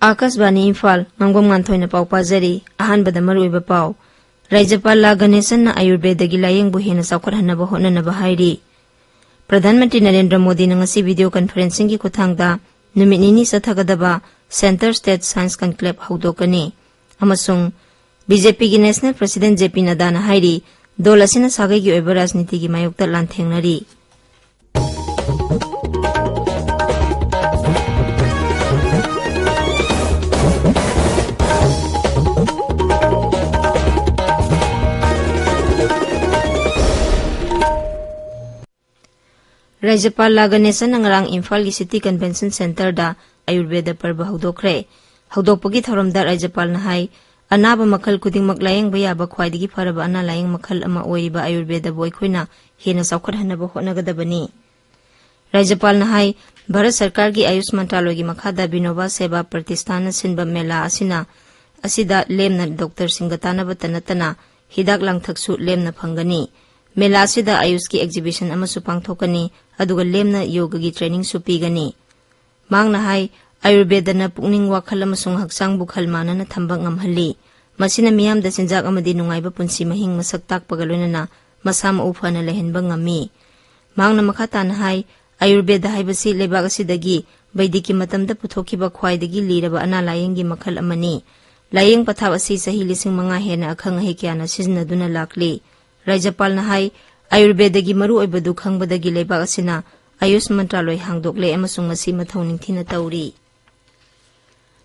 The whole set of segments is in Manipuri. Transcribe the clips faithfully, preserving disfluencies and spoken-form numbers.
ꯑꯥꯀꯥꯁꯕꯥꯅꯤ ꯏꯝꯐꯥꯜ, ꯉꯥꯡꯕꯝ ꯉꯥꯟꯊꯣꯏꯅ ꯄꯥꯎ ꯄꯥꯖꯔꯤ꯫ ꯑꯍꯥꯟꯕꯗ ꯃꯔꯨꯑꯣꯏꯕ ꯄꯥꯎ꯫ ꯔꯥꯖ꯭ꯌꯄꯥꯜ ꯂꯥ ꯒꯅꯦꯁꯟꯅ ꯑꯥꯌꯨꯔꯕꯦꯗꯒꯤ ꯂꯥꯌꯦꯡꯕꯨ ꯍꯦꯟꯅ ꯆꯥꯎꯈꯠꯍꯟꯅꯕ ꯍꯣꯠꯅꯅꯕ ꯍꯥꯏꯔꯤ꯫ ꯄ꯭ꯔꯙꯥꯟ ꯃꯟꯇ꯭ꯔꯤ ꯅꯔꯦꯟꯗ꯭ꯔ ꯃꯣꯗꯤꯅ ꯉꯁꯤ ꯚꯤꯗꯤꯑꯣ ꯀꯟꯐꯔꯦꯟꯁꯤꯡꯒꯤ ꯈꯨꯠꯊꯥꯡꯗ ꯅꯨꯃꯤꯠ ꯅꯤꯅꯤ ꯆꯠꯊꯒꯗꯕ Centre State Science Conclave ꯍꯧꯗꯣꯛꯀꯅꯤ꯫ ꯑꯃꯁꯨꯡ ꯕꯤ ꯖꯦ ꯄꯤꯒꯤ National President ꯖꯦ ꯄꯤ ꯅꯗꯥꯅ ꯍꯥꯏꯔꯤ, ꯗꯣꯜ ꯑꯁꯤꯅ ꯁꯥꯒꯩꯒꯤ ꯑꯣꯏꯕ ꯔꯥꯖꯅꯤꯇꯤꯒꯤ ꯃꯥꯌꯣꯛꯇ ꯂꯥꯟꯊꯦꯡꯅꯔꯤ꯫ ꯔꯥꯖ꯭ꯌꯄꯥꯜ ꯂꯥ ꯒꯅꯦꯁꯟꯅ ꯉꯔꯥꯡ ꯏꯝꯐꯥꯜꯒꯤ City Convention Centreꯗ ꯑꯥꯌꯨꯔꯕꯦꯗ ꯄꯔꯕ ꯍꯧꯗꯣꯛꯈ꯭ꯔꯦ꯫ ꯍꯧꯗꯣꯛꯄꯒꯤ ꯊꯧꯔꯝꯗ ꯔꯥꯖ꯭ꯌꯄꯥꯜꯅ ꯍꯥꯏ, ꯑꯅꯥꯕ ꯃꯈꯜ ꯈꯨꯗꯤꯡꯃꯛ ꯂꯥꯌꯦꯡꯕ ꯌꯥꯕ ꯈ꯭ꯋꯥꯏꯗꯒꯤ ꯐꯔꯕ ꯑꯅꯥ ꯂꯥꯌꯦꯡ ꯃꯈꯜ ꯑꯃ ꯑꯣꯏꯔꯤꯕ ꯑꯥꯌꯨꯔꯕꯦꯗꯕꯨ ꯑꯩꯈꯣꯏꯅ ꯍꯦꯟꯅ ꯆꯥꯎꯈꯠꯍꯟꯅꯕ ꯍꯣꯠꯅꯒꯗꯕꯅꯤ꯫ ꯔꯥꯖ꯭ꯌꯄꯥꯜꯅ ꯍꯥꯏ, ꯚꯥꯔꯠ ꯁꯔꯀꯥꯔꯒꯤ ꯑꯥꯌꯨꯁ ꯃꯟꯇ꯭ꯔꯥꯂꯣꯏꯒꯤ ꯃꯈꯥꯗ ꯕꯤꯅꯣꯕꯥ ꯁꯦꯕꯥ ꯄ꯭ꯔꯇꯤꯁꯊꯥꯟꯅ ꯁꯤꯟꯕ ꯃꯦꯂꯥ ꯑꯁꯤꯅ, ꯑꯁꯤꯗ ꯂꯦꯝꯅ ꯗꯣꯛꯇꯔꯁꯤꯡꯒ ꯇꯥꯟꯅꯕꯇ ꯅꯠꯇꯅ ꯍꯤꯗꯥꯛ ꯂꯥꯡꯊꯛꯁꯨ ꯂꯦꯝꯅ ꯐꯪꯒꯅꯤ꯫ ꯃꯦꯂꯥ ꯑꯁꯤꯗ ꯑꯥꯌꯨꯁꯀꯤ exhibition ꯑꯃꯁꯨ ꯄꯥꯡꯊꯣꯛꯀꯅꯤ, ꯑꯗꯨꯒ ꯂꯦꯝꯅ ꯌꯣꯒꯒꯤ trainingꯁꯨ ꯄꯤꯒꯅꯤ꯫ ꯃꯍꯥꯛꯅ ꯍꯥꯏ, ꯑꯥꯌꯨꯔꯕꯦꯗꯅ ꯄꯨꯛꯅꯤꯡ, ꯋꯥꯈꯜ ꯑꯃꯁꯨꯡ ꯍꯛꯆꯥꯡꯕꯨ ꯈꯜ ꯃꯥꯟꯅꯅ ꯊꯝꯕ ꯉꯝꯍꯜꯂꯤ꯫ ꯃꯁꯤꯅ ꯃꯤꯌꯥꯝꯗ ꯆꯤꯟꯖꯥꯛ ꯑꯃꯗꯤ ꯅꯨꯡꯉꯥꯏꯕ ꯄꯨꯟꯁꯤ ꯃꯍꯤꯡ ꯃꯁꯛ ꯇꯥꯛꯄꯒ ꯂꯣꯏꯅꯅ ꯃꯁꯥ ꯃꯎ ꯐꯅ ꯂꯩꯍꯟꯕ ꯉꯝꯃꯤ꯫ ꯃꯍꯥꯛꯅ ꯃꯈꯥ ꯇꯥꯅ ꯍꯥꯏ, ꯑꯥꯌꯨꯔꯕꯦꯗ ꯍꯥꯏꯕꯁꯤ ꯂꯩꯕꯥꯛ ꯑꯁꯤꯗꯒꯤ ꯕꯩꯗꯤꯛꯀꯤ ꯃꯇꯝꯗ ꯄꯨꯊꯣꯛꯈꯤꯕ ꯈ꯭ꯋꯥꯏꯗꯒꯤ ꯂꯤꯔꯕ ꯑꯅꯥ ꯂꯥꯌꯦꯡꯒꯤ ꯃꯈꯜ ꯑꯃꯅꯤ꯫ ꯂꯥꯌꯦꯡ ꯄꯊꯥꯞ ꯑꯁꯤ ꯆꯍꯤ ꯂꯤꯁꯤꯡ ꯃꯉꯥ ꯍꯦꯟꯅ ꯑꯈꯪ ꯑꯍꯩ ꯀꯌꯥꯅ ꯁꯤꯖꯤꯟꯅꯗꯨꯅ ꯂꯥꯛꯂꯤ꯫ ꯔꯥꯖ꯭ꯌꯄꯥꯜꯅ ꯍꯥꯏ, ꯑꯥꯌꯨꯔꯕꯦꯗꯒꯤ ꯃꯔꯨꯑꯣꯏꯕꯗꯨ ꯈꯪꯕꯗꯒꯤ ꯂꯩꯕꯥꯛ ꯑꯁꯤꯅ ꯑꯥꯌꯨꯁ ꯃꯟꯇ꯭ꯔꯥꯂꯣꯏ ꯍꯥꯡꯗꯣꯛꯂꯦ ꯑꯃꯁꯨꯡ ꯃꯁꯤ ꯃꯊꯧ ꯅꯤꯡꯊꯤꯅ ꯇꯧꯔꯤ꯫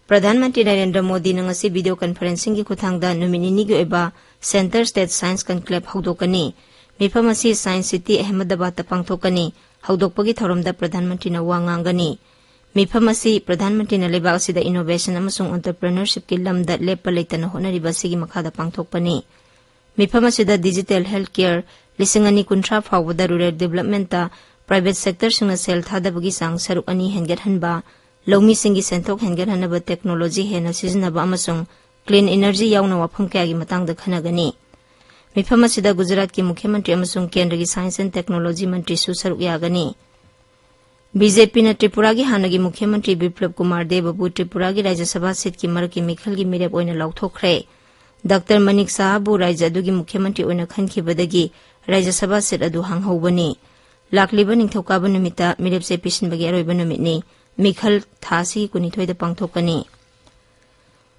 ꯄ꯭ꯔꯙꯥꯟ ꯃꯟꯇ꯭ꯔꯤ ꯅꯔꯦꯟꯗ꯭ꯔ ꯃꯣꯗꯤꯅ ꯉꯁꯤ ꯚꯤꯗꯤꯑꯣ ꯀꯟꯐꯔꯦꯟꯁꯤꯡꯒꯤ ꯈꯨꯠꯊꯥꯡꯗ ꯅꯨꯃꯤꯠ ꯅꯤꯅꯤꯒꯤ ꯑꯣꯏꯕ Centre State Science Conclave ꯍꯧꯗꯣꯛꯀꯅꯤ꯫ ꯃꯤꯐꯝ ꯑꯁꯤ Science City ꯑꯍꯃꯗꯕꯥꯗꯇ ꯄꯥꯡꯊꯣꯛꯀꯅꯤ꯫ ꯍꯧꯗꯣꯛꯄꯒꯤ ꯊꯧꯔꯝꯗ ꯄ꯭ꯔꯙꯥꯟ ꯃꯟꯇ꯭ꯔꯤꯅ ꯋꯥ ꯉꯥꯡꯒꯅꯤ꯫ ꯃꯤꯐꯝ ꯑꯁꯤ ꯄ꯭ꯔꯙꯥꯟ ꯃꯟꯇ꯭ꯔꯤꯅ ꯂꯩꯕꯥꯛ ꯑꯁꯤꯗ innovation ꯑꯃꯁꯨꯡ entrepreneurshipꯀꯤ ꯂꯝꯗ ꯂꯦꯞꯄ ꯂꯩꯇꯅ ꯍꯣꯠꯅꯔꯤꯕ ꯑꯁꯤꯒꯤ ꯃꯈꯥꯗ ꯄꯥꯡꯊꯣꯛꯄꯅꯤ꯫ ꯃꯤꯐꯝ ꯑꯁꯤꯗ digital health care, ꯂꯤꯁꯤꯡ ꯑꯅꯤ ꯀꯨꯟꯊ꯭ꯔꯥ ꯐꯥꯎꯕꯗ rural developmentꯇ private sectorꯁꯤꯡꯅ ꯁꯦꯜ ꯊꯥꯗꯕꯒꯤ ꯆꯥꯡ ꯁꯔꯨꯛ ꯑꯅꯤ ꯍꯦꯟꯒꯠꯍꯟꯕ, ꯂꯧꯃꯤꯁꯤꯡꯒꯤ ꯁꯦꯟꯊꯣꯛ ꯍꯦꯟꯒꯠꯍꯟꯅꯕ technology ꯍꯦꯟꯅ ꯁꯤꯖꯤꯟꯅꯕ ꯑꯃꯁꯨꯡ clean energy ꯌꯥꯎꯅ ꯋꯥꯐꯝ ꯀꯌꯥꯒꯤ ꯃꯇꯥꯡꯗ ꯈꯟꯅꯒꯅꯤ꯫ ꯃꯤꯐꯝ ꯑꯁꯤꯗ ꯒꯨꯖꯔꯥꯠꯀꯤ ꯃꯨꯈ꯭ꯌ ꯃꯟꯇ꯭ꯔꯤ ꯑꯃꯁꯨꯡ ꯀꯦꯟꯗ꯭ꯔꯒꯤ Science and Technology ꯃꯟꯇ꯭ꯔꯤꯁꯨ ꯁꯔꯨꯛ ꯌꯥꯒꯅꯤ꯫ ꯕꯤ ꯖꯦ ꯄꯤꯅ ꯇ꯭ꯔꯤꯄꯨꯔꯥꯒꯤ ꯍꯥꯟꯅꯒꯤ ꯃꯨꯈ꯭ꯌ ꯃꯟꯇ꯭ꯔꯤ ꯕꯤꯄ꯭ꯂꯕ ꯀꯨꯃꯥꯔ ꯗꯦꯕꯕꯨ ꯇ꯭ꯔꯤꯄꯨꯔꯥꯒꯤ ꯔꯥꯖ꯭ꯌ ꯁꯚꯥ ꯁꯤꯠꯀꯤ ꯃꯔꯛꯀꯤ ꯃꯤꯈꯜꯒꯤ ꯃꯤꯔꯦꯞ ꯑꯣꯏꯅ ꯂꯥꯎꯊꯣꯛꯈ꯭ꯔꯦ꯫ ꯗꯥꯛꯇꯔ ꯃꯅꯤꯛ ꯁꯍꯥꯕꯨ ꯔꯥꯖ꯭ꯌ ꯑꯗꯨꯒꯤ ꯃꯨꯈ꯭ꯌ ꯃꯟꯇ꯭ꯔꯤ ꯑꯣꯏꯅ ꯈꯟꯈꯤꯕꯗꯒꯤ ꯔꯥꯖ꯭ꯌ ꯁꯚꯥ ꯁꯤꯠ ꯑꯗꯨ ꯍꯥꯡꯍꯧꯕꯅꯤ꯫ ꯂꯥꯛꯂꯤꯕ ꯅꯤꯡꯊꯧꯀꯥꯕ ꯅꯨꯃꯤꯠꯇ ꯃꯤꯔꯦꯞ ꯆꯦ ꯄꯤꯁꯤꯟꯕꯒꯤ ꯑꯔꯣꯏꯕ ꯅꯨꯃꯤꯠꯅꯤ꯫ ꯃꯤꯈꯜ ꯊꯥ ꯑꯁꯤꯒꯤ ꯀꯨꯟꯅꯤꯊꯣꯏꯗ ꯄꯥꯡꯊꯣꯛꯀꯅꯤ꯫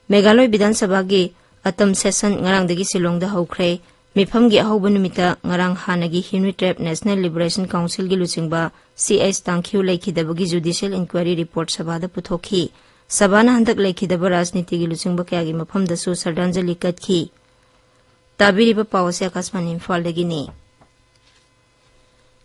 ꯃꯦꯘꯥꯂꯣꯏ ꯕꯤꯙꯥꯟ ꯁꯚꯥꯒꯤ ꯑꯇꯝ ꯁꯦꯁꯟ ꯉꯔꯥꯡꯗꯒꯤ ꯁꯤꯂꯣꯡꯗ ꯍꯧꯈ꯭ꯔꯦ꯫ ꯃꯤꯐꯝꯒꯤ ꯑꯍꯧꯕ ꯅꯨꯃꯤꯠꯇ ꯉꯔꯥꯡ ꯍꯥꯟꯅꯒꯤ ꯍ꯭ꯌꯨꯅꯤꯇ꯭ꯔꯦꯞ ꯅꯦꯁꯅꯦꯜ ꯂꯤꯕꯔꯦꯁꯟ ꯀꯥꯎꯟꯁꯤꯜꯒꯤ ꯂꯨꯆꯤꯡꯕ ꯁꯤ ꯑꯩꯆ ꯇꯥꯡꯈ꯭ꯌꯨ ꯂꯩꯈꯤꯗꯕꯒꯤ ꯖꯨꯗꯤꯁꯤꯌꯦꯜ ꯏꯟꯀ꯭ꯋꯥꯏꯔꯤ ꯔꯤꯄꯣꯔꯠ ꯁꯚꯥꯗ ꯄꯨꯊꯣꯛꯈꯤ꯫ ꯁꯚꯥꯅ ꯍꯟꯗꯛ ꯂꯩꯈꯤꯗꯕ ꯔꯥꯖꯅꯤꯇꯤꯒꯤ ꯂꯨꯆꯤꯡꯕ ꯀꯌꯥꯒꯤ ꯃꯐꯝꯗꯁꯨ ꯁ꯭ꯔꯗꯥꯟꯖꯂꯤ ꯀꯠꯈꯤ꯫ ꯇꯥꯕꯤꯔꯤꯕ ꯄꯥꯎ ꯑꯁꯤ ꯑꯀꯥꯁꯕꯥꯅꯤ ꯏꯝꯐꯥꯜꯗꯒꯤꯅꯤ꯫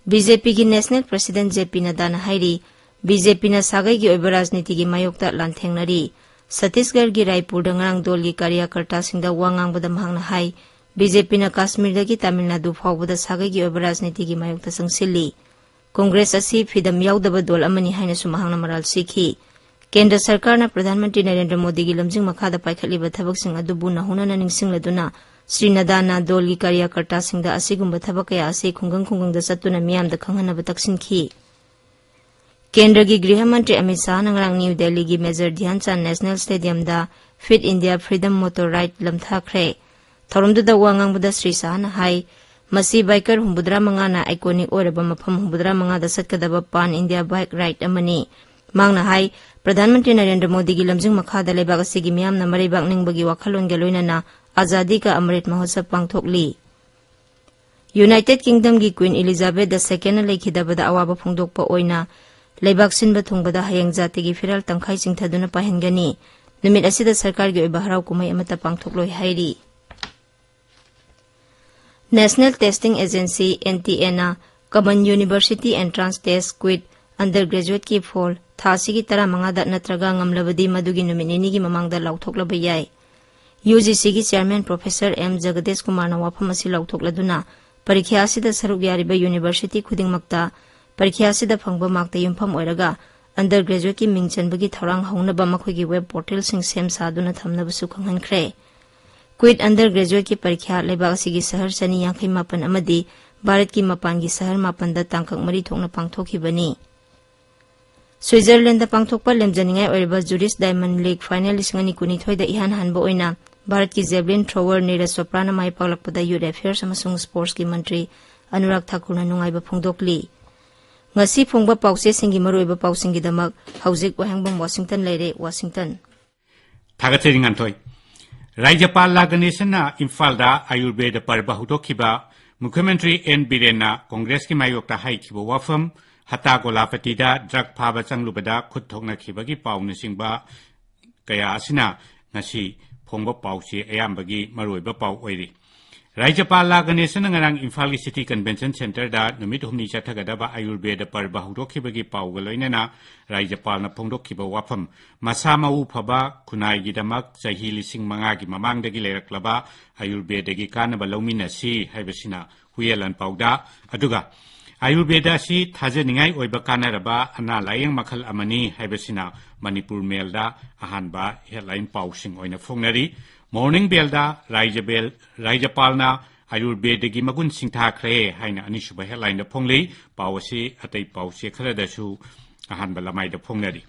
ꯕꯤ ꯖꯦ ꯄꯤꯒꯤ ꯅꯦꯁꯅꯦꯜ ꯄ꯭ꯔꯁꯤꯗꯦꯟꯠ ꯖꯦ ꯄꯤ ꯅꯗꯥꯅ ꯍꯥꯏꯔꯤ, ꯕꯤ ꯖꯦ ꯄꯤꯅ ꯁꯥꯒꯩꯒꯤ ꯑꯣꯏꯕ ꯔꯥꯖꯅꯤꯇꯤꯒꯤ ꯃꯥꯌꯣꯛꯇ ꯂꯥꯟꯊꯦꯡꯅꯔꯤ꯫ ꯁꯠꯇꯤꯁꯒꯔꯒꯤ ꯔꯥꯏꯄꯨꯔꯗ ꯉꯔꯥꯡ ꯗꯣꯜꯒꯤ ꯀꯥꯔꯤꯌꯥꯀꯔꯇꯥꯁꯤꯡꯗ ꯋꯥ ꯉꯥꯡꯕꯗ ꯃꯍꯥꯛꯅ ꯍꯥꯏ, ꯕꯤ ꯖꯦ ꯄꯤꯅ ꯀꯥꯁꯃꯤꯔꯗꯒꯤ ꯇꯥꯃꯤꯜ ꯅꯥꯗꯨ ꯐꯥꯎꯕꯗ ꯁꯥꯒꯩꯒꯤ ꯑꯣꯏꯕ ꯔꯥꯖꯅꯤꯇꯤꯒꯤ ꯃꯥꯌꯣꯛꯇ ꯆꯪꯁꯤꯜꯂꯤ꯫ ꯀꯣꯡꯒ꯭ꯔꯦꯁ ꯑꯁꯤ ꯐꯤꯗꯝ ꯌꯥꯎꯗꯕ ꯗꯣꯜ ꯑꯃꯅꯤ ꯍꯥꯏꯅꯁꯨ ꯃꯍꯥꯛꯅ ꯃꯔꯥꯜ ꯁꯤꯈꯤ꯫ ꯀꯦꯟꯗ꯭ꯔ ꯁꯔꯀꯥꯔꯅ ꯄ꯭ꯔꯙꯥꯟ ꯃꯟꯇ꯭ꯔꯤ ꯅꯔꯦꯟꯗ꯭ꯔ ꯃꯣꯗꯤꯒꯤ ꯂꯝꯖꯤꯡ ꯃꯈꯥꯗ ꯄꯥꯏꯈꯠꯂꯤꯕ ꯊꯕꯛꯁꯤꯡ ꯑꯗꯨꯕꯨ ꯅꯧꯍꯧꯅꯅ ꯅꯤꯡꯁꯤꯡꯂꯗꯨꯅ ꯁ꯭ꯔꯤ ꯅꯗꯥꯅ ꯗꯣꯜꯒꯤ ꯀꯥꯔꯤꯌꯥꯀꯔꯇꯥꯁꯤꯡꯗ ꯑꯁꯤꯒꯨꯝꯕ ꯊꯕꯛ ꯀꯌꯥ ꯑꯁꯤ ꯈꯨꯡꯒꯪ ꯈꯨꯡꯒꯪꯗ ꯆꯠꯇꯨꯅ ꯃꯤꯌꯥꯝꯗ ꯈꯪꯍꯟꯅꯕ ꯇꯛꯁꯤꯟꯈꯤ꯫ ꯀꯦꯟꯗ꯭ꯔꯒꯤ ꯒ꯭ꯔꯤꯍ ꯃꯟꯇ꯭ꯔꯤ ꯑꯃꯤꯠ ꯁꯥꯍꯅ ꯉꯔꯥꯡ ꯅ꯭ꯌꯨ ꯗꯦꯜꯂꯤꯒꯤ ꯃꯦꯖꯔ ꯙ꯭ꯌꯥꯟ ꯆꯥꯟꯗ ꯅꯦꯁꯅꯦꯜ ꯁ꯭ꯇꯦꯗꯤꯌꯝꯗ fit India freedom motor ride ꯂꯝꯊꯥꯈ꯭ꯔꯦ꯫ ꯊꯧꯔꯝꯗꯨꯗ ꯋꯥ ꯉꯥꯡꯕꯗ ꯁ꯭ꯔꯤ ꯁꯥꯍꯅ ꯍꯥꯏ, ꯃꯁꯤ ꯕꯥꯏꯀꯔ ꯍꯨꯝꯐꯨꯇꯔꯥ ꯃꯉꯥꯅ ꯑꯥꯏꯀꯣꯅꯤꯛ ꯑꯣꯏꯔꯕ ꯃꯐꯝ ꯍꯨꯝꯐꯨꯇꯔꯥ ꯃꯉꯥꯗ ꯆꯠꯀꯗꯕ ꯄꯥꯟ ꯏꯟꯗꯤꯌꯥ ꯕꯥꯏꯛ ꯔꯥꯏꯗ ꯑꯃꯅꯤ꯫ ꯃꯍꯥꯛꯅ ꯍꯥꯏ, ꯄ꯭ꯔꯙꯥꯟ ꯃꯟꯇ꯭ꯔꯤ ꯅꯔꯦꯟꯗ꯭ꯔ ꯃꯣꯗꯤꯒꯤ ꯂꯝꯖꯤꯡ ꯃꯈꯥꯗ ꯂꯩꯕꯥꯛ ꯑꯁꯤꯒꯤ ꯃꯤꯌꯥꯝꯅ ꯃꯔꯩꯕꯥꯛ ꯅꯤꯡꯕꯒꯤ ꯋꯥꯈꯜꯂꯣꯟꯒ ꯂꯣꯏꯅꯅ ꯑꯖꯥꯗꯤ ꯀꯥ ꯑꯃ꯭ꯔꯤꯠ ꯃꯍꯣꯠꯁꯕ ꯄꯥꯡꯊꯣꯛꯂꯤ꯫ ꯌꯨꯅꯥꯏꯇꯦꯗ ꯀꯤꯡꯗꯝꯒꯤ ꯀ꯭ꯋꯤꯟ ꯏꯂꯤꯖꯥꯕꯦꯊ ꯗ ꯁꯦꯀꯦꯟꯅ ꯂꯩꯈꯤꯗꯕꯗ ꯑꯋꯥꯕ ꯐꯣꯡꯗꯣꯛꯄ ꯑꯣꯏꯅ ꯂꯩꯕꯥꯛ ꯁꯤꯟꯕ ꯊꯨꯡꯕꯗ ꯍꯌꯦꯡ ꯖꯥꯇꯤꯒꯤ ꯐꯤꯔꯥꯜ ꯇꯪꯈꯥꯏ ꯆꯤꯡꯊꯗꯨꯅ ꯄꯥꯏꯍꯟꯒꯅꯤ꯫ ꯅꯨꯃꯤꯠ ꯑꯁꯤꯗ ꯁꯔꯀꯥꯔꯒꯤ ꯑꯣꯏꯕ ꯍꯔꯥꯎ ꯀꯨꯝꯍꯩ ꯑꯃꯠꯇ ꯄꯥꯡꯊꯣꯛꯂꯣꯏ ꯍꯥꯏꯔꯤ꯫ National testing agency, N T ꯑꯦꯅ common university entrance test, CUET, under ꯒ꯭ꯔꯦꯖꯨꯑꯦꯠꯀꯤ ꯐꯣꯜ ꯊꯥ ꯑꯁꯤꯒꯤ ꯇꯔꯥꯃꯉꯥꯗ ꯅꯠꯇ꯭ꯔꯒ ꯉꯝꯂꯕꯗꯤ ꯃꯗꯨꯒꯤ ꯅꯨꯃꯤꯠ ꯅꯤꯅꯤꯒꯤ ꯃꯃꯥꯡꯗ ꯂꯥꯎꯊꯣꯛꯂꯕ ꯌꯥꯏ꯫ ꯌꯨ ꯖꯤ ꯁꯤꯒꯤ ꯆꯤꯌꯥꯔꯃꯦꯟ ꯄ꯭ꯔꯣꯐꯦꯁꯔ ꯑꯦꯝ ꯖꯒꯗꯦꯁ ꯀꯨꯃꯥꯔꯅ ꯋꯥꯐꯝ ꯑꯁꯤ ꯂꯥꯎꯊꯣꯛꯂꯗꯨꯅ ꯄꯔꯤꯈ꯭ꯌꯥ ꯑꯁꯤꯗ ꯁꯔꯨꯛ ꯌꯥꯔꯤꯕ ꯌꯨꯅꯤꯚꯔꯁꯤꯇꯤ ꯈꯨꯗꯤꯡꯃꯛꯇ ꯄꯔꯤꯈ꯭ꯌꯥ ꯑꯁꯤꯗ ꯐꯪꯕ ꯃꯥꯔꯛꯇ ꯌꯨꯝꯐꯝ ꯑꯣꯏꯔꯒ ꯑꯟꯗꯔ ꯒ꯭ꯔꯦꯖꯨꯑꯦꯠꯀꯤ ꯃꯤꯡ ꯆꯟꯕꯒꯤ ꯊꯧꯔꯥꯡ ꯍꯧꯅꯕ ꯃꯈꯣꯏꯒꯤ ꯋꯦꯕ ꯄꯣꯔꯇꯦꯜꯁꯤꯡ ꯁꯦꯝ ꯁꯥꯗꯨꯅ ꯊꯝꯅꯕꯁꯨ ꯈꯪꯍꯟꯈ꯭ꯔꯦ꯫ ꯀ꯭ꯋꯤꯠ ꯑꯟꯗꯔ ꯒ꯭ꯔꯦꯖꯨꯑꯦꯠꯀꯤ ꯄꯔꯤꯈ꯭ꯌꯥ ꯂꯩꯕꯥꯛ ꯑꯁꯤꯒꯤ ꯁꯍꯔ ꯆꯅꯤ ꯌꯥꯡꯈꯩ ꯃꯥꯄꯟ ꯑꯃꯗꯤ ꯚꯥꯔꯠꯀꯤ ꯃꯄꯥꯟꯒꯤ ꯁꯍꯔ ꯃꯥꯄꯟꯗ ꯇꯥꯡꯀꯛ ꯃꯔꯤ ꯊꯣꯛꯅ ꯄꯥꯡꯊꯣꯛꯈꯤꯕꯅꯤ꯫ ꯁ꯭ꯋꯤꯖꯔꯂꯦꯟꯗ ꯄꯥꯡꯊꯣꯛꯄ ꯂꯦꯝꯖꯅꯤꯡꯉꯥꯏ ꯑꯣꯏꯔꯤꯕ ꯖꯨꯔꯤꯁ ꯗꯥꯏꯃꯟ ꯂꯤꯒ ꯐꯥꯏꯅꯦꯜ ꯂꯤꯁꯤꯡ ꯑꯅꯤ ꯀꯨꯟꯅꯤꯊꯣꯏꯗ ꯏꯍꯥꯟ ꯍꯥꯟꯕ ꯑꯣꯏꯅ ꯚꯥꯔꯠꯀꯤ ꯖꯦꯕꯂꯤꯟ ꯊ꯭ꯔꯣꯋꯔ ꯅꯤꯔꯖ ꯆꯣꯄ꯭ꯔꯥꯅ ꯃꯥꯏ ꯄꯥꯛꯂꯛꯄꯗ ꯌꯨꯠ ꯑꯦꯐꯤꯌꯔꯁ ꯑꯃꯁꯨꯡ ꯁ꯭ꯄꯣꯔꯠꯁꯀꯤ ꯃꯟꯇ꯭ꯔꯤ ꯑꯅꯨꯔꯥꯒ ꯊꯥꯀꯨꯔꯅ ꯅꯨꯡꯉꯥꯏꯕ ꯐꯣꯡꯗꯣꯛꯂꯤ꯫ ꯉꯁꯤ ꯐꯣꯡꯕ ꯄꯥꯎꯆꯦꯁꯤꯡꯒꯤ ꯃꯔꯨꯑꯣꯏꯕ ꯄꯥꯎꯁꯤꯡꯒꯤꯗꯃꯛ ꯍꯧꯖꯤꯛ ꯋꯥꯍꯦꯡꯕꯝ ꯋꯥꯁꯤꯡꯇꯟ ꯂꯩꯔꯦ, ꯋꯥꯁꯤꯡꯇꯟ꯫ ꯊꯥꯒꯠꯆꯔꯤ, ꯉꯥꯟꯊꯣꯏ꯫ ꯔꯥꯖ꯭ꯌꯄꯥꯜ ꯂꯥ ꯒꯅꯦꯁꯟꯅ ꯏꯝꯐꯥꯜꯗ ꯑꯌꯨꯔꯕꯦꯗ ꯄꯔꯕ ꯍꯧꯗꯣꯛꯈꯤꯕ꯫ ꯃꯨꯈ꯭ꯌꯃꯟꯇ꯭ꯔꯤ ꯑꯦꯟ ꯕꯤꯔꯦꯟꯅ ꯀꯣꯡꯒ꯭ꯔꯦꯁꯀꯤ ꯃꯥꯌꯣꯛꯇ ꯍꯥꯏꯈꯤꯕ ꯋꯥꯐꯝ꯫ ꯍꯇꯥ ꯒꯣꯂꯥꯄꯇꯤꯗ ꯗ꯭ꯔꯒ ꯐꯥꯕ ꯆꯪꯂꯨꯕꯗ ꯈꯨꯠ ꯊꯣꯛꯅꯈꯤꯕꯒꯤ ꯄꯥꯎꯅꯆꯤꯡꯕ ꯀꯌꯥ ꯑꯁꯤꯅ ꯉꯁꯤ ꯐꯣꯡꯕ ꯄꯥꯎꯆꯦ ꯑꯌꯥꯝꯕꯒꯤ ꯃꯔꯨꯑꯣꯏꯕ ꯄꯥꯎ ꯑꯣꯏꯔꯤ꯫ ꯔꯥꯖ꯭ꯌꯄꯥꯜ ꯂꯥ ꯒꯅꯦꯁꯟꯅ ꯉꯔꯥꯡ ꯏꯝꯐꯥꯜꯒꯤ ꯁꯤꯇꯤ ꯀꯟꯚꯦꯟꯁꯟ ꯁꯦꯟꯇꯔꯗ ꯅꯨꯃꯤꯠ ꯍꯨꯝꯅꯤ ꯆꯠꯊꯒꯗꯕ ꯑꯌꯨꯔꯕꯦꯗ ꯄꯔꯕ ꯍꯧꯗꯣꯛꯈꯤꯕꯒꯤ ꯄꯥꯎꯒ ꯂꯣꯏꯅꯅ ꯔꯥꯖ꯭ꯌꯄꯥꯜꯅ ꯐꯣꯡꯗꯣꯛꯈꯤꯕ ꯋꯥꯐꯝ, ꯃꯁꯥ ꯃꯎ ꯐꯕ ꯈꯨꯟꯅꯥꯏꯒꯤꯗꯃꯛ ꯆꯍꯤ ꯂꯤꯁꯤꯡ ꯃꯉꯥꯒꯤ ꯃꯃꯥꯡꯗꯒꯤ ꯂꯩꯔꯛꯂꯕ ꯑꯌꯨꯔꯕꯦꯗꯒꯤ ꯀꯥꯟꯅꯕ ꯂꯧꯃꯤꯟꯅꯁꯤ ꯍꯥꯏꯕꯁꯤꯅ ꯍꯨꯏꯌꯦꯟ ꯂꯥꯟꯄꯥꯎꯗ꯫ ꯑꯗꯨꯒ ꯑꯌꯨꯔꯕꯦꯗ ꯑꯁꯤ ꯊꯥꯖꯅꯤꯡꯉꯥꯏ ꯑꯣꯏꯕ ꯀꯥꯟꯅꯔꯕ ꯑꯅꯥ ꯂꯥꯌꯦꯡ ꯃꯈꯜ ꯑꯃꯅꯤ ꯍꯥꯏꯕꯁꯤꯅ ꯃꯅꯤꯄꯨꯔ ꯃꯦꯜꯗ ꯑꯍꯥꯟꯕ ꯍꯦꯗꯂꯥꯏꯟ ꯄꯥꯎꯁꯤꯡ ꯑꯣꯏꯅ ꯐꯣꯡꯅꯔꯤ꯫ ꯃꯣꯔꯅꯤꯡ ꯕꯦꯜꯗ ꯔꯥꯖ꯭ꯌꯕꯦꯜ-, ꯔꯥꯖ꯭ꯌꯄꯥꯜꯅ ꯑꯌꯨꯔꯕꯦꯗꯒꯤ ꯃꯒꯨꯟ ꯁꯤꯡꯊꯥꯈ꯭ꯔꯦ ꯍꯥꯏꯅ ꯑꯅꯤꯁꯨꯕ ꯍꯦꯗꯂꯥꯏꯟꯗ ꯐꯣꯡꯂꯤ꯫ ꯄꯥꯎ ꯑꯁꯤ ꯑꯇꯩ ꯄꯥꯎꯆꯦ ꯈꯔꯗꯁꯨ ꯑꯍꯥꯟꯕ ꯂꯃꯥꯏꯗ ꯐꯣꯡꯅꯔꯤ꯫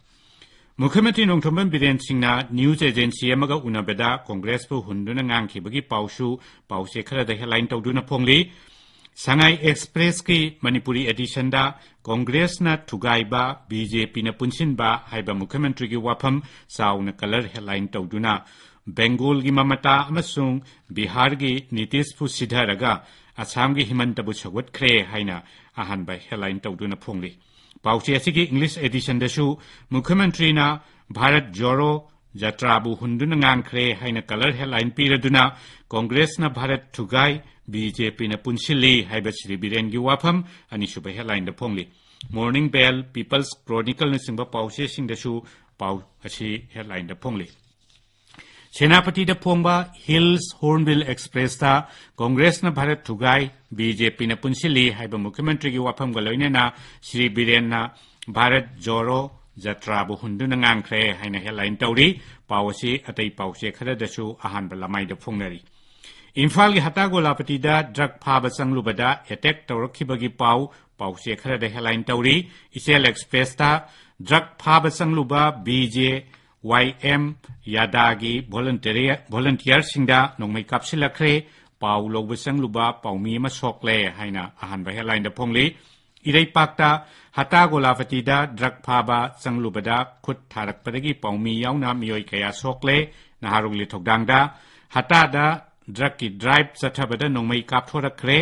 ꯃꯨꯈ꯭ꯌꯃꯟꯇ꯭ꯔꯤ ꯅꯣꯡꯊꯣꯝꯕꯝ ꯕꯤꯔꯦꯟ ꯁꯤꯡꯅ ꯅ꯭ꯌꯨꯁ ꯑꯦꯖꯦꯟꯁꯤ ꯑꯃꯒ ꯎꯅꯕꯗ ꯀꯣꯡꯒ꯭ꯔꯦꯁꯄꯨ ꯍꯨꯟꯗꯨꯅ ꯉꯥꯡꯈꯤꯕꯒꯤ ꯄꯥꯎꯁꯨ ꯄꯥꯎꯆꯦ ꯈꯔꯗ ꯍꯦꯗꯂꯥꯏꯟ ꯇꯧꯗꯨꯅ ꯐꯣꯡꯂꯤ꯫ ꯁꯉꯥꯏ ꯑꯦꯛꯁꯄ꯭ꯔꯦꯁꯀꯤ ꯃꯅꯤꯄꯨꯔꯤ ꯑꯦꯗꯤꯁꯟꯗ ꯀꯣꯡꯒ꯭ꯔꯦꯁꯅ ꯊꯨꯒꯥꯏꯕ ꯕꯤ ꯖꯦ ꯄꯤꯅ ꯄꯨꯟꯁꯤꯟꯕ ꯍꯥꯏꯕ ꯃꯨꯈ꯭ꯌꯃꯟꯇ꯭ꯔꯤꯒꯤ ꯋꯥꯐꯝ ꯆꯥꯎꯅ ꯀꯂꯔ ꯍꯦꯗꯂꯥꯏꯟ ꯇꯧꯗꯨꯅ ꯕꯦꯡꯒꯣꯜꯒꯤ ꯃꯃꯇꯥ ꯑꯃꯁꯨꯡ ꯕꯤꯍꯥꯔꯒꯤ ꯅꯤꯇꯤꯁꯄꯨ ꯁꯤꯙꯔꯒ ꯑꯁꯥꯝꯒꯤ ꯍꯤꯃꯟꯇꯕꯨ ꯁꯧꯒꯠꯈ꯭ꯔꯦ ꯍꯥꯏꯅ ꯑꯍꯥꯟꯕ ꯍꯦꯗꯂꯥꯏꯟ ꯇꯧꯗꯨꯅ ꯐꯣꯡꯂꯤ꯫ ꯄꯥꯎꯆꯦ ꯑꯁꯤꯒꯤ ꯏꯪꯂꯤꯁ ꯑꯦꯗꯤꯁꯟꯗꯁꯨ ꯃꯨꯈ꯭ꯌꯃꯟꯇ꯭ꯔꯤꯅ ꯚꯥꯔꯠ ꯖꯣꯔꯣ ꯖꯇ꯭ꯔꯥꯕꯨ ꯍꯨꯟꯗꯨꯅ ꯉꯥꯡꯈ꯭ꯔꯦ ꯍꯥꯏꯅ ꯀꯂꯔ ꯍꯦꯗꯂꯥꯏꯟ ꯄꯤꯔꯗꯨꯅ ꯀꯣꯡꯒ꯭ꯔꯦꯁꯅ ꯚꯥꯔꯠ ꯊꯨꯒꯥꯏ, ꯕꯤ ꯖꯦ ꯄꯤꯅ ꯄꯨꯟꯁꯤꯜꯂꯤ ꯍꯥꯏꯕ ꯁ꯭ꯔꯤ ꯕꯤꯔꯦꯟꯒꯤ ꯋꯥꯐꯝ ꯑꯅꯤꯁꯨꯕ ꯍꯦꯗꯂꯥꯏꯟꯗ ꯐꯣꯡꯂꯤ꯫ ꯃꯣꯔꯅꯤꯡ ꯕꯦꯜ, ꯄꯤꯄꯜꯁ ꯀ꯭ꯔꯣꯅꯤꯀꯜꯅꯆꯤꯡꯕ ꯄꯥꯎꯆꯦꯁꯤꯡꯗꯁꯨ ꯄꯥꯎ ꯑꯁꯤ ꯍꯦꯗꯂꯥꯏꯟꯗ ꯐꯣꯡꯂꯤ꯫ ꯁꯦꯅꯥꯄꯇꯤꯗ ꯐꯣꯡꯕ ꯍꯤꯜꯁ ꯍꯣꯔꯟꯕꯤꯜ ꯑꯦꯛꯁꯄ꯭ꯔꯦꯁꯇ ꯀꯣꯡꯒ꯭ꯔꯦꯁꯅ ꯚꯥꯔꯠ ꯊꯨꯒꯥꯏ, ꯕꯤ ꯖꯦ ꯄꯤꯅ ꯄꯨꯟꯁꯤꯜꯂꯤ ꯍꯥꯏꯕ ꯃꯨꯈ꯭ꯌꯃꯟꯇ꯭ꯔꯤꯒꯤ ꯋꯥꯐꯝꯒ ꯂꯣꯏꯅꯅ ꯁ꯭ꯔꯤ ꯕꯤꯔꯦꯟꯅ ꯚꯥꯔꯠ ꯖꯣꯔꯣ ꯖꯇ꯭ꯔꯥꯕꯨ ꯍꯨꯟꯗꯨꯅ ꯉꯥꯡꯈ꯭ꯔꯦ ꯍꯥꯏꯅ ꯍꯦꯗꯂꯥꯏꯟ ꯇꯧꯔꯤ꯫ ꯄꯥꯎ ꯑꯁꯤ ꯑꯇꯩ ꯄꯥꯎꯆꯦ ꯈꯔꯗꯁꯨ ꯑꯍꯥꯟꯕ ꯂꯃꯥꯏꯗ ꯐꯣꯡꯅꯔꯤ꯫ ꯏꯝꯐꯥꯜꯒꯤ ꯍꯇꯥ ꯒꯣꯂꯥꯄꯇꯤꯗ ꯗ꯭ꯔꯒ ꯐꯥꯕ ꯆꯪꯂꯨꯕꯗ ꯑꯦꯇꯦꯛ ꯇꯧꯔꯛꯈꯤꯕꯒꯤ ꯄꯥꯎ ꯄꯥꯎꯆꯦ ꯈꯔꯗ ꯍꯦꯗꯂꯥꯏꯟ ꯇꯧꯔꯤ꯫ ꯏꯆꯦꯜ ꯑꯦꯛꯁꯄ꯭ꯔꯦꯁꯇ ꯗ꯭ꯔꯒ ꯐꯥꯕ ꯆꯪꯂꯨꯕ ꯕꯤ ꯖꯦ ꯋꯥꯏ ꯑꯦꯝ ꯌꯥꯗꯥꯒꯤ ꯚꯣꯂꯨꯟꯇꯤꯌꯔ-, ꯚꯣꯂꯨꯟꯇꯤꯌꯔꯁꯤꯡꯗ ꯅꯣꯡꯃꯩ ꯀꯥꯞꯁꯤꯜꯂꯛꯈ꯭ꯔꯦ꯫ ꯄꯥꯎ ꯂꯧꯕ ꯆꯪꯂꯨꯕ ꯄꯥꯎꯃꯤ ꯑꯃ ꯁꯣꯛꯂꯦ ꯍꯥꯏꯅ ꯑꯍꯥꯟꯕ ꯍꯦꯗꯂꯥꯏꯟꯗ ꯐꯣꯡꯂꯤ꯫ ꯏꯔꯩꯄꯥꯛꯇ ꯍꯇꯥ ꯒꯣꯂꯥꯄꯇꯤꯗ ꯗ꯭ꯔꯒ ꯐꯥꯕ ꯆꯪꯂꯨꯕꯗ ꯈꯨꯠ ꯊꯥꯔꯛꯄꯗꯒꯤ ꯄꯥꯎꯃꯤ ꯌꯥꯎꯅ ꯃꯤꯑꯣꯏ ꯀꯌꯥ ꯁꯣꯛꯂꯦ꯫ ꯅꯍꯥꯔꯣꯜꯒꯤ ꯊꯧꯗꯥꯡꯗ ꯍꯇꯥꯗ ꯗ꯭ꯔꯒꯀꯤ ꯗ꯭ꯔꯥꯏꯚ ꯆꯠꯊꯕꯗ ꯅꯣꯡꯃꯩ ꯀꯥꯞꯊꯣꯔꯛꯈ꯭ꯔꯦ꯫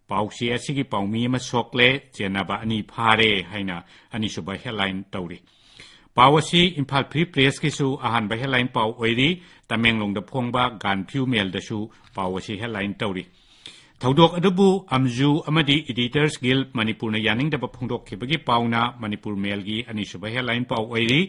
ꯄꯥꯎꯆꯦ ꯑꯁꯤꯒꯤ ꯄꯥꯎꯃꯤ ꯑꯃ ꯁꯣꯛꯂꯦ, ꯆꯦꯟꯅꯕ ꯑꯅꯤ ꯐꯥꯔꯦ ꯍꯥꯏꯅ ꯑꯅꯤꯁꯨꯕ ꯍꯦꯗꯂꯥꯏꯟ ꯇꯧꯔꯤ꯫ ꯄꯥꯎ ꯑꯁꯤ ꯏꯝꯐꯥꯜ ꯐ꯭ꯔꯤ ꯄ꯭ꯔꯦꯁꯀꯤꯁꯨ ꯑꯍꯥꯟꯕ ꯍꯦꯗꯂꯥꯏꯟ ꯄꯥꯎ ꯑꯣꯏꯔꯤ꯫ ꯇꯃꯦꯡꯂꯣꯡꯗ ꯐꯣꯡꯕ ꯒꯥꯟꯐ꯭ꯌꯨ ꯃꯦꯜꯗꯁꯨ ꯄꯥꯎ ꯑꯁꯤ ꯍꯦꯗꯂꯥꯏꯟ ꯇꯧꯔꯤ꯫ ꯊꯧꯗꯣꯛ ꯑꯗꯨꯕꯨ ꯑꯝꯖꯨ ꯑꯃꯗꯤ ꯏꯗꯤꯇꯔꯁ ꯒꯤꯜ ꯃꯅꯤꯄꯨꯔꯅ ꯌꯥꯅꯤꯡꯗꯕ ꯐꯣꯡꯗꯣꯛꯈꯤꯕꯒꯤ ꯄꯥꯎꯅ ꯃꯅꯤꯄꯨꯔ ꯃꯦꯜꯒꯤ ꯑꯅꯤꯁꯨꯕ ꯍꯦꯗꯂꯥꯏꯟ ꯄꯥꯎ ꯑꯣꯏꯔꯤ꯫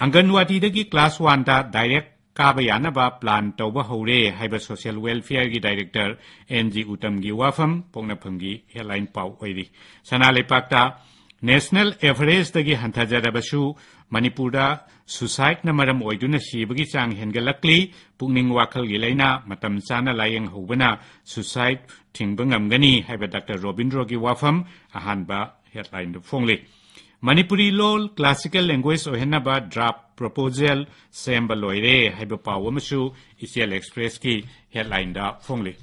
ꯑꯪꯒꯟꯋꯥꯗꯤꯗꯒꯤ ꯀ꯭ꯂꯥꯁ ꯋꯥꯟꯗ ꯗꯥꯏꯔꯦꯛ ꯀꯥꯕ ꯌꯥꯅꯕ ꯄ꯭ꯂꯥꯟ ꯇꯧꯕ ꯍꯧꯔꯦ ꯍꯥꯏꯕ ꯁꯣꯁꯤꯌꯦꯜ ꯋꯦꯜꯐꯤꯌꯔꯒꯤ ꯗꯥꯏꯔꯦꯛꯇꯔ ꯑꯦꯟ ꯖꯤ ꯎꯇꯝꯒꯤ ꯋꯥꯐꯝ ꯄꯣꯛꯅꯐꯝꯒꯤ ꯍꯦꯗꯂꯥꯏꯟ ꯄꯥꯎ ꯑꯣꯏꯔꯤ꯫ ꯁꯅꯥ ꯂꯩꯄꯥꯛꯇ ꯅꯦꯁꯅꯦꯜ ꯑꯦꯚꯔꯦꯖꯇꯒꯤ ꯍꯟꯊꯖꯔꯕꯁꯨ ꯃꯅꯤꯄꯨꯔꯗ ꯁꯨꯁꯥꯏꯗꯅ ꯃꯔꯝ ꯑꯣꯏꯗꯨꯅ ꯁꯤꯕꯒꯤ ꯆꯥꯡ ꯍꯦꯟꯒꯠꯂꯛꯂꯤ꯫ ꯄꯨꯛꯅꯤꯡ ꯋꯥꯈꯜꯒꯤ ꯂꯥꯏꯅꯥ ꯃꯇꯝ ꯆꯥꯅ ꯂꯥꯌꯦꯡꯍꯧꯕꯅ ꯁꯨꯁꯥꯏꯗ ꯊꯤꯡꯕ ꯉꯝꯒꯅꯤ ꯍꯥꯏꯕ ꯗꯥꯛꯇꯔ ꯔꯣꯕꯤꯟꯗ꯭ꯔꯣꯒꯤ ꯋꯥꯐꯝ ꯑꯍꯥꯟꯕ ꯍꯦꯗꯂꯥꯏꯟꯗ ꯐꯣꯡꯂꯤ꯫ ꯃꯅꯤꯄꯨꯔꯤ ꯂꯣꯜ ꯀ꯭ꯂꯥꯁꯤꯀꯦꯜ ꯂꯦꯡꯒ꯭ꯋꯦꯖ ꯑꯣꯏꯍꯟꯅꯕ ꯗ꯭ꯔꯥꯐ ꯄ꯭ꯔꯣꯄꯣꯖꯦꯜ ꯁꯦꯝꯕ ꯂꯣꯏꯔꯦ ꯍꯥꯏꯕ ꯄꯥꯎ ꯑꯃꯁꯨ ꯏꯆꯦꯜ ꯑꯦꯛꯁꯄ꯭ꯔꯦꯁꯀꯤ ꯍꯦꯗꯂꯥꯏꯟꯗ ꯐꯣꯡꯂꯤ꯫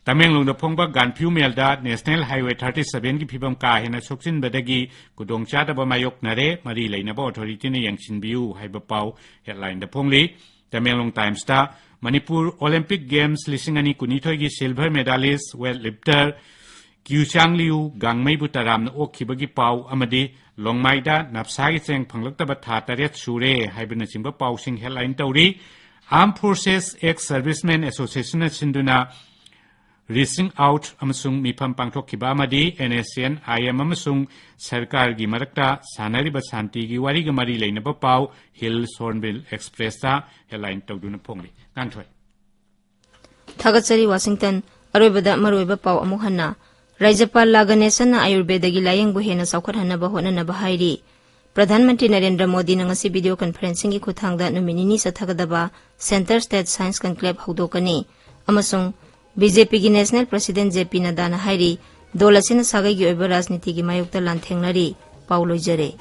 ꯇꯃꯦꯡꯂꯣꯡꯗ ꯐꯣꯡꯕ ꯒꯥꯟꯐ꯭ꯌꯨ ꯃꯦꯜꯗ ꯅꯦꯁꯅꯦꯜ ꯍꯥꯏꯋꯦ ꯊꯥꯔꯇꯤ ꯁꯚꯦꯟꯒꯤ ꯐꯤꯕꯝ ꯀꯥ ꯍꯦꯟꯅ ꯁꯣꯛꯆꯤꯟꯕꯗꯒꯤ ꯈꯨꯗꯣꯡꯆꯥꯗꯕ ꯃꯥꯌꯣꯛꯅꯔꯦ, ꯃꯔꯤ ꯂꯩꯅꯕ ꯑꯣꯊꯣꯔꯤꯇꯤꯅ ꯌꯦꯡꯁꯤꯟꯕꯤꯌꯨ ꯍꯥꯏꯕ ꯄꯥꯎ ꯍꯦꯗꯂꯥꯏꯟꯗ ꯐꯣꯡꯂꯤ꯫ ꯇꯃꯦꯡꯂꯣꯡ ꯇꯥꯏꯝꯁꯇ ꯃꯅꯤꯄꯨꯔ ꯑꯣꯂꯤꯝꯄꯤꯛ ꯒꯦꯝꯁ ꯂꯤꯁꯤꯡ ꯑꯅꯤ ꯀꯨꯟꯅꯤꯊꯣꯏꯒꯤ silver medallist weight lifter Q ꯆꯥꯡꯂꯤꯌꯨ ꯒꯥꯡꯃꯩꯕꯨ ꯇꯔꯥꯝꯅ ꯑꯣꯛꯈꯤꯕꯒꯤ ꯄꯥꯎ ꯑꯃꯗꯤ ꯂꯣꯡꯃꯥꯏꯗ ꯅꯞꯁꯥꯒꯤ ꯆꯦꯡ ꯐꯪꯂꯛꯇꯕ ꯊꯥ ꯇꯔꯦꯠ ꯁꯨꯔꯦ ꯍꯥꯏꯕꯅꯆꯤꯡꯕ ꯄꯥꯎꯁꯤꯡ ꯍꯦꯗꯂꯥꯏꯟ ꯇꯧꯔꯤ꯫ Armed Forces Ex Servicemen Associationꯅ ꯁꯤꯟꯗꯨꯅ ꯔꯤꯆꯤꯡ ꯑꯥꯎꯠ ꯑꯃꯁꯨꯡ ꯃꯤꯐꯝ ꯄꯥꯡꯊꯣꯛꯈꯤꯕ ꯑꯃꯗꯤ N S N, I M ꯑꯃꯁꯨꯡ ꯁꯔꯀꯥꯔꯒꯤ ꯃꯔꯛꯇ ꯁꯥꯟꯅꯔꯤꯕ ꯁꯥꯟꯇꯤꯒꯤ ꯋꯥꯔꯤꯒ ꯃꯔꯤ ꯂꯩꯅꯕ ꯄꯥꯎ ꯍꯤꯜꯁ ꯍꯣꯔꯟꯕꯤꯜ ꯑꯦꯛꯁꯄ꯭ꯔꯦꯁꯇ ꯍꯦꯗꯂꯥꯏꯟ ꯇꯧꯗꯨꯅ ꯐꯣꯡꯂꯤ꯫ ꯉꯥꯟꯊꯣꯏ꯫ ꯊꯥꯒꯠꯆꯔꯤ ꯋꯥꯁꯤꯡꯇꯟ꯫ ꯑꯔꯣꯏꯕꯗ ꯃꯔꯨꯑꯣꯏꯕ ꯄꯥꯎ ꯑꯃꯨꯛ ꯍꯟꯅ꯫ ꯔꯥꯖ꯭ꯌꯄꯥꯜ ꯂꯥ ꯒꯅꯦꯁꯟꯅ ꯑꯥꯌꯨꯔꯕꯦꯗꯒꯤ ꯂꯥꯌꯦꯡꯕꯨ ꯍꯦꯟꯅ ꯆꯥꯎꯈꯠꯍꯟꯅꯕ ꯍꯣꯠꯅꯅꯕ ꯍꯥꯏꯔꯤ꯫ ꯄ꯭ꯔꯙꯥꯟ ꯃꯟꯇ꯭ꯔꯤ ꯅꯔꯦꯟꯗ꯭ꯔ ꯃꯣꯗꯤꯅ ꯉꯁꯤ ꯚꯤꯗꯤꯑꯣ ꯀꯟꯐꯔꯦꯟꯁꯤꯡꯒꯤ ꯈꯨꯠꯊꯥꯡꯗ ꯅꯨꯃꯤꯠ ꯅꯤꯅꯤ ꯆꯠꯊꯒꯗꯕ ꯁꯦꯟꯇꯔ ꯁ꯭ꯇꯦꯠ ꯁꯥꯏꯟꯁ ꯀꯟꯀ꯭ꯂꯦꯚ ꯍꯧꯗꯣꯛꯀꯅꯤ꯫ ꯑꯃꯁꯨꯡ ꯕꯤ ꯖꯦ ꯄꯤꯒꯤ ꯅꯦꯁꯅꯦꯜ ꯄ꯭ꯔꯁꯤꯗꯦꯟꯠ ꯖꯦ ꯄꯤ ꯅꯗꯥꯅ ꯍꯥꯏꯔꯤ, ꯗꯣꯜ ꯑꯁꯤꯅ ꯁꯥꯒꯩꯒꯤ ꯑꯣꯏꯕ ꯔꯥꯖꯅꯤꯇꯤꯒꯤ ꯃꯥꯌꯣꯛꯇ ꯂꯥꯟꯊꯦꯡꯅꯔꯤ꯫ ꯄꯥꯎ ꯂꯣꯏꯖꯔꯦ꯫